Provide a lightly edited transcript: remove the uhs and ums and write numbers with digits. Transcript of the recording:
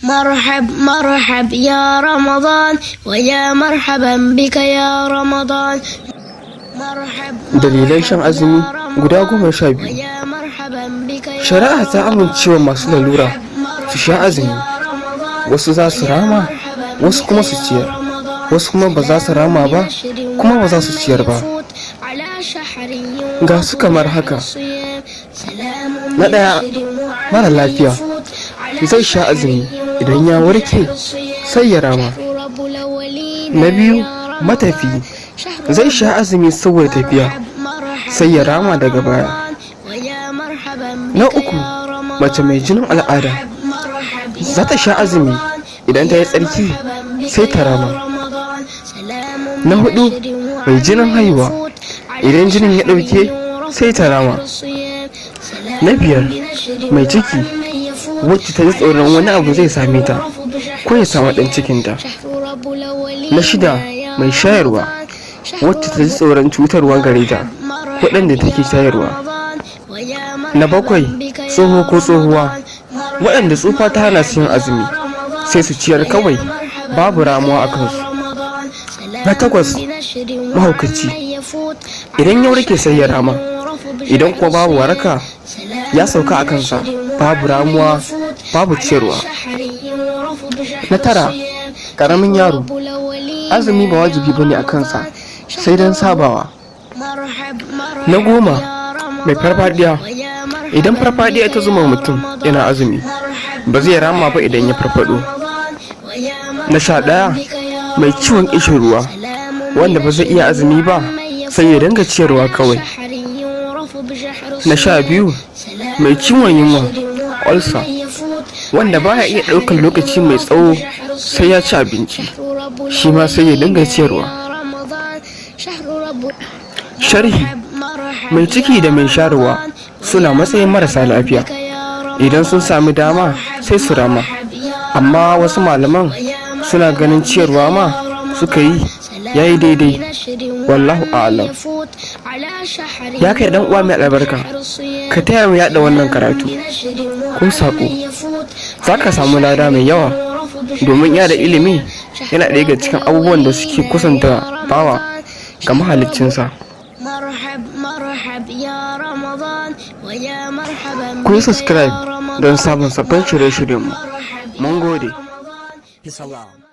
مرحب مرحب يا رمضان، ويا مرحبا بك يا رمضان. مرحب Dalilan shan azumi guda 12. ويا مرحبا بك يا Shari'a ta amincewa masu lalura su sha azumi. Wasu za su rama, wasu kuma su ciyar, wasu kuma ba za su rama ba, kuma ba za su ciyar ba. Ga su kamar haka: Na ɗaya, mara lafiya zai sha azumi, idan ya warke sai ya rama. Na biyu, matafiyi zai sha azumi saboda tafiya, sai ya rama daga baya. Na uku, mace mai jinin al'ada za ta sha azumi, idan ta yi tsarki sai ta rama. Na hudu, mai jinin haihuwa, idan jinin ya ɗauke sai ta rama. Na biyar, mai ciki wacce ta ji tsoron wani abu zai same ta ko ya samu ɗan cikinta. Na shida, mai shayarwa wacce ta ji tsoron cutarwa gare ta ko ɗan da take shayarwa. Na bakwai, tsoho ko tsohuwa waɗanda tsufa ta hana su yin azumi, sai su ciyar kawai, babu ramuwa a kansu. Na takwas, mahaukaci, idan ya warke sai ya rama, idan kuma babu waraka ya sauka a kansa, babu ramuwa, babu ciyarwa. Na tara, ƙaramin yaro, azumi ba wajibi bane a kansa sai don sabawa. Na 10, mai farfadiya, idan farfadiya ta zuma mutum yana azumi, ba zai rama ba idan ya farfado. Na 11, mai ciwon ƙishin ruwa wanda ba zai iya azumi ba, sai ya dinga ciyarwa kawai. Na 12, mai ciwon yunwa, ulcer, wanda baya iya ɗaukar lokaci mai tsawo sai ya ci abinci, shi ma sai ya dinga ciyarwa. Sharhi: mai ciki da mai shayarwa suna matsayin marasa lafiya, idan sun sami dama sai su rama, amma wasu malaman suna ganin ciyarwa ma suka yi ya yi daidai, wallahu a'alam. Ya kai dan uwa mai albarka, ka taya mu yada wannan karatu ko sako, za ka samu lada mai yawa, domin yada ilimi yana ɗaya daga cikin abubuwan da suke kusanta bawa ga mahaliccinsa. مرحب مرحب يا رمضان، ويا مرحبا Ku yi subscribe don samun sabbin shirye-shiryenmu. Mun gode. Salam.